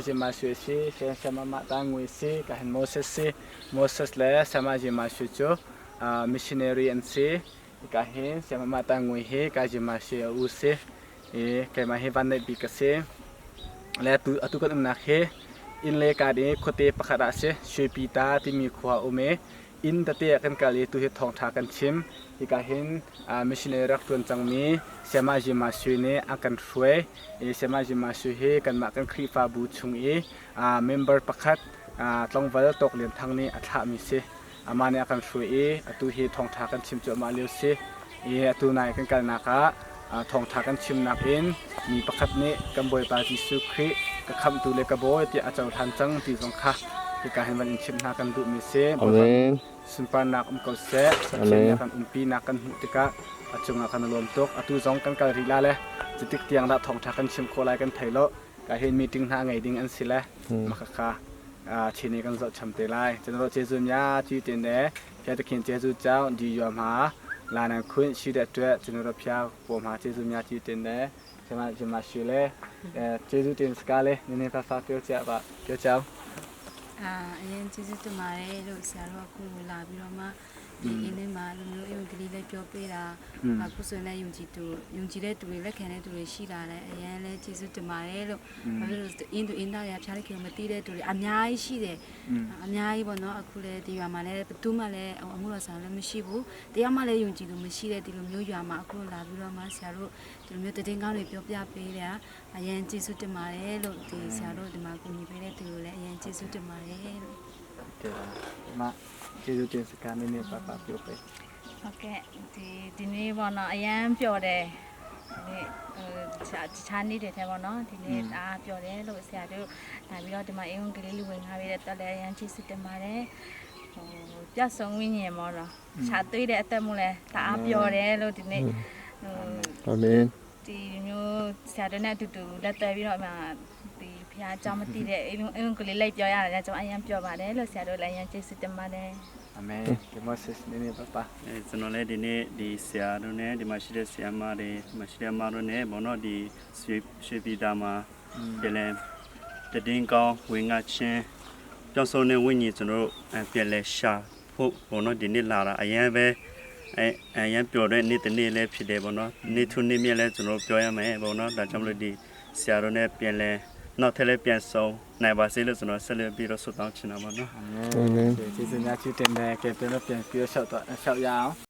Jima Sui si, Sayama Mah Ta Ngui si, ka hin Moses si. Moses le Sayama Jima Sui cu missionary an si. Ka hin Sayama Mah Ta Ngui hi ka Jima Sui a u si. I keimah hi van neih bik ka si. Le atu kan umnak hi inn le kaan i khuate pakhat ah si Sui Ta timi khua a um i inn tete ah kan kal i tu hi thawngṭha kan chim. Hika hin missionary rak ṭuan cangmi Sayama Jima Sui nih a kan hruai. I Sayama Jima Sui hi kanmah kan Khrihfabu chung i member pakhat tlangval Tawk Lian Thang nih a thlahmi si. Amah nih a kan hruai i atu hi thawngṭha kan chim cuahmah lio si. I atu nai kan kalnak ah thawngṭha kan chimnak in mi pakhat nih kan Bawipa Jesuh Khrih ka khamhtu le ka bawi tiah a cohlan cang ti zong kha hika hin van in chimh hna kan duhmi si. Amen. Sunparnak um ko seh. Pathian nih a kan umpinak kan hmuh tikah a cungah kan i lawm tuk. Atu zong kan kal rih la le cutik tiang dah thawngṭha kan chim khawh lai kan thei lo. Ka hin meeting hna ngei ding an si le makhakha chini kan zoh cham te lai. Cun Jesu nya ti tin le phia takhin Jesu chau di yua ma la nan khun shi de tue cun ro phia po ma Jesu nya ti tin le chama chama shi le Jesu tin ska le ni ne fa fa pio cha ba pio chau အရင်ကျေးဇူးတင်ပါတယ်လို့ဆရာတို့အခုလာပြီးတော့မှဒီအင်းလေးမှာလူမျိုးအယုံကလေးလည်းပြောပေးတာအခုဆိုရင်လည်းယုံကြည်သူယုံကြည်တဲ့သူတွေလက်ခံတဲ့သူတွေရှိလာတယ်အရင်လည်းကျေးဇူးတင်ပါတယ်လို့ဘာဖြစ်လို့အင်းသူအင်းသားတွေကဖျားလိုက်ခင်မသိတဲ့သူတွေအများကြီးရှိတယ်အများကြီးပေါ့နော်အခုလည်းဒီရွာမှာလည်းဘသူမှလည်းအမှုတော်ဆောင်လည်းမရှိဘူးတရားမှလည်းယုံကြည်သူမရှိတဲ့ဒီလိုမျိုးရွာမှာအခုလာပြီးတော့မှဆရာတို့ဒီလိုမျိုးတည်င်းကောင်းတွေပြောပြပေးတာအရင်ကျေးဇူးတင်ပါတယ်လို့ဒီဆရာတို့ဒီမှာကူညီပေးတဲ့သူတွေလည်းအရင်ကျေးဇူးတင်ပါတယ်လို့ ကဲမကျေးဇူးတင်စကားနည်းနည်းပါပါပြောပေး ဟုတ်ကဲ့ဒီဒီနေ့ပေါ့နော်အရန်ပျော်တယ်ဒီနေ့ဟိုတခြားနေ့တွေထဲပေါ့နော်ဒီနေ့ဒါပျော်တယ်လို့ဆရာတို့ဒါပြီးတော့ဒီမှာအင်္ဂလိပ်လေးဝင်ထားပြီးတဲ့တက်လည်းအရန်ချစ်စစ်တင်ပါတယ်ဟိုပြတ်ဆုံးဝိညာဉ်မောတော့ခြာသွေးတဲ့အသက်မှုလဲဒါအပျော်တယ်လို့ဒီနေ့ဟို အာမင် ဒီမျိုးဆရာတို့နဲ့အတူတူလက်တွဲပြီးတော့အမှဒီဖះเจ้าမသိတဲ့အင်အင်ကလေးလိုက်ပြောရတယ်ကျွန်တော်အရင်ပြောပါတယ်လို့ဆရာတို့လည်းအရင်ကျေးဇူးတင်ပါတယ် အာမင်ဒီမောဆက်နည်းနည်းပါပါ အဲကျွန်တော်လည်းဒီနေ့ဒီဆရာတို့နဲ့ဒီမှာရှိတဲ့ဆရာမတွေဒီမှာရှိတဲ့မတို့နဲ့ဘောနော်ဒီရွှေရွှေပြည်သားမှာပြန်လဲတည်င်းကောင်းဝင်ငါချင်းပြောင်းဆုံးတဲ့ဝိညာဉ်ကျွန်တော်တို့အဲပြန်လဲရှာဖို့ဘောနော်ဒီနေ့လာတာအရင်ပဲအဲအရင်ပျော်တဲ့နေ့တစ်နေ့လည်းဖြစ်တယ်ဘောနော်နေ့ထူးနေ့မြတ်လည်းကျွန်တော်ပြောရမယ်ဘောနော်ဒါကြောင့်မလို့ဒီဆရာတို့နဲ့ပြန်လဲနောက်ထပ်လည်းပြန်ဆုံနိုင်ပါစေလို့ကျွန်တော်ဆက်လက်ပြီးတော့ဆုတောင်းချင်တာပါနော် အာမင်ကျေးဇူးများချစ်တင်တယ်ကဲပြန်တော့ပြန်ပြောလျှောက်တော့လျှောက်ရအောင်။